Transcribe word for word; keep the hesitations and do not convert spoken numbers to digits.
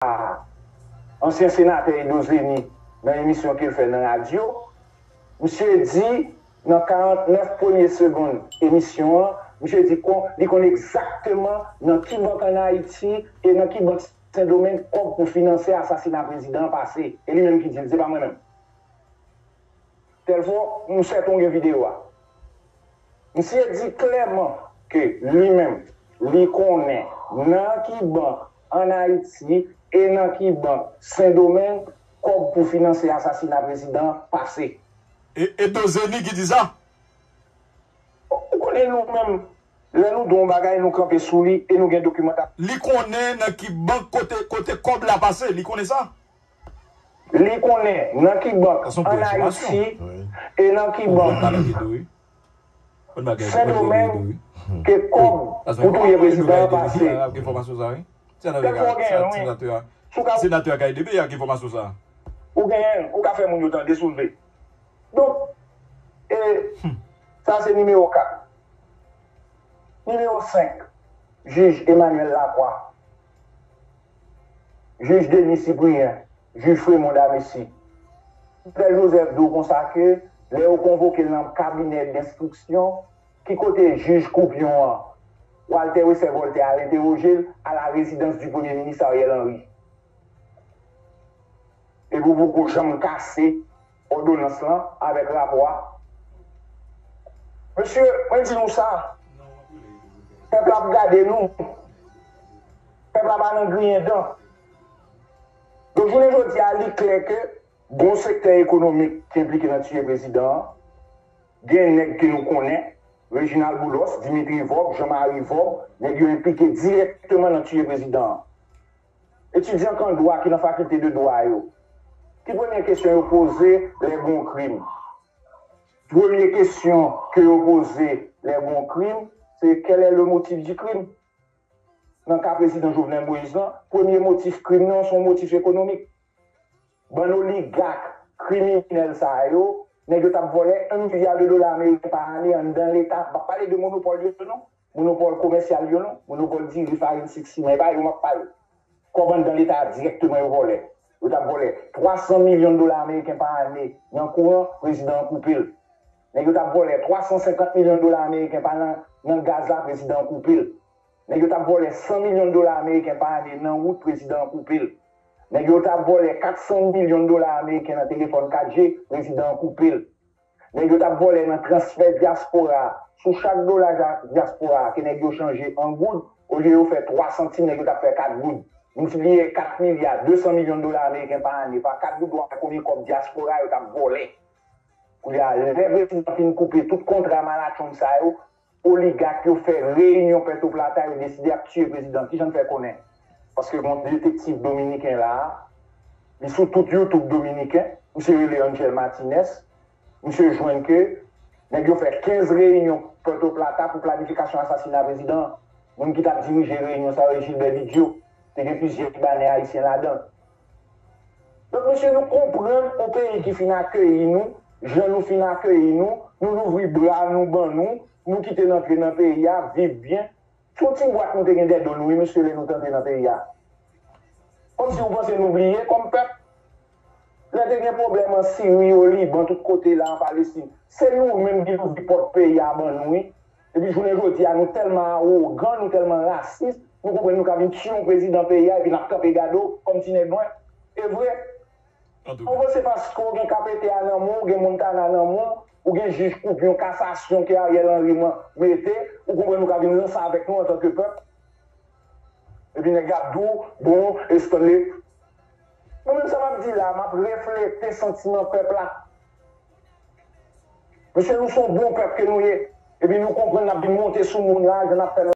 a ansyen senatè Edo Zeni nan emisyon ke l fè nan radyo, misye di nan karantnèf premye segonn emisyon an, misye di kon, li konn egzakteman nan ki bank ann Ayiti e nan ki bank Sendomeng kòb pou finanse asasina prezidan an pase. E li menm ki di l, se pa mwen menm. Tèlfò, m sèten w gen videyo a. Misye di klèman ke li menm, li konnen nan ki bank ann Ayiti e nan ki bank Sendomeng kòb pou finanse asasina prezidan an pase. E, e Dozeni ki di sa? Ou konnen nou menm, lè nou di yon bagay, nou kanpe sou li e nou gen dokimantasyon. Li konnen nan ki bank kote, kote kòb la pase, li konnen sa? Li konnen nan ki bank ann Ayiti e nan ki bank Sendomeng ke kòb pou touye prezidan an pase. Tèlfò w genyen, wi. Si w ka, senatè a ka ede peyi a ak enfòmasyon sa a. Ou genyen, ou ka fè moun yo tande si w vle. Donk, e, sa se nimewo kat. Nimewo senk, jij Emmanuel Lacroix, jij Denis Cyprien, jij Fremond Amesi. Frè Joseph di w konsa ke lè yo konvoke l nan kabinè denstriksyon, ki kote jij koupyon an, Walter Wesser Voltaire, al entèwoje l a la rezidans di premye minis Ariel Henry. Epi w poko janm kase òdonans lan avèk rapò a. Mesye, mwen di nou sa, pèp la ap gade nou. Pèp la pa nan griyen dan. Donk, jounen jodi a, li klè ke gon sektè ekonomik ki enplike nan tiye prezidan an. Gen nèg ke nou konnen, Reginald Boulos, Dimitri Vorbe, Jean Marie Vorbe, nèg yo enplike dirèkteman nan tiye prezidan an. Etidyan an dwa ki nan fakilte de dwa yo, ki premye kesyon yo poze lè gon krim? Premye kesyon ke yo poze lè gon krim, se quel est le motif du crime? Nan ka prezidan Jovenel Moïse lan, premye motif krim nan se yon motif ekonomik. Bann oligak kriminèl sa yo, nèg yo t ap vòlè un milliard de dola ameriken pa ane anndan leta. M p ap pale de monopòl yo non, monopòl komèsyal yo non, monopòl diri, farin, sik, siman, e pa yo m ap pale. Kòb anndan leta a dirèkteman yo vòlè. Yo t ap vòlè twa san milyon dola ameriken pa ane nan kouran, prezidan an koupe l. Nèg yo t ap vòlè twa san senkant milyon dola ameriken pa nan, nan gaz la, prezidan an koupe l. Nèg yo t ap vòlè san milyon dola ameriken pa ane nan wout, prezidan an koupe l. Nèg yo t ap vòlè kat san milyon dola ameriken nan telefòn kat G, prezidan an koupe l. Nèg yo t ap vòlè nan transfè dyaspora a. Sou chak dola dya-, dyaspora a ke nèg yo chanje an goud, olye yo fè twa santim, nèg yo t ap fè kat goud. Miltipliye kat milya de san milyon dola ameriken pa ane pa kat goud, w ap wè konbyen kòb dyaspora yo t ap vòlè. Kounye a, lè prezidan fin koupe tout kontra malatchong sa yo, oligak yo fè reyinyon Pètoplata, yo deside ap tiye prezidan. Kijan n fè konnen? Paske gon detektiv dominiken la a, li sou tout YouTube dominiken, misye rele Angel Martinez, misye jwenn ke nèg yo fè kenz reyinyon Pètoplata pou planifikasyon asasina prezidan an. Moun ki t ap dirije reyinyon sa yo, Gilbert Bigio, te gen plizyè Kibanè ayisyen ladan l. Donk, mesye, nou konprann yon peyi ki fin akeyi nou, jan nou fin akeyi nou, nou louvri bra nou ban nou, nou kite n antre nan peyi a, viv byen. Se yon ti bwat nou te gen dèdo nou, wi, mesye, lè nou t antre nan peyi a. Kòmsi ou panse nou bliye kòm pèp? Lè te gen pwoblèm an Siri, o Liban, tout kote la, an Palestin, se nou menm ki louvri pòt peyi a ban nou, wi. Epi jounen jodi a, nou tèlman awogan, nou tèlman rasis, nou konprann nou ka vin tiye yon prezidan peyi a, epi n ap kanpe gade w kòm ti nèg nwè. E vre. Ou panse paske w gen K P T A nan men w, ou gen Montana nan men w, ou gen jij koupyon kasasyon ke Ariel Henry man-, mete, ou konprann nou ka vin ranse avèk nou antanke pèp? Epi nèg y ap di w, bon, Stanley. Mwen menm sa m ap di la, m ap reflete santiman pèp la. Mesye, nou se yon bon pèp ke nou ye. Epi nou konprann n ap vin monte sou moun la, jan n ap fè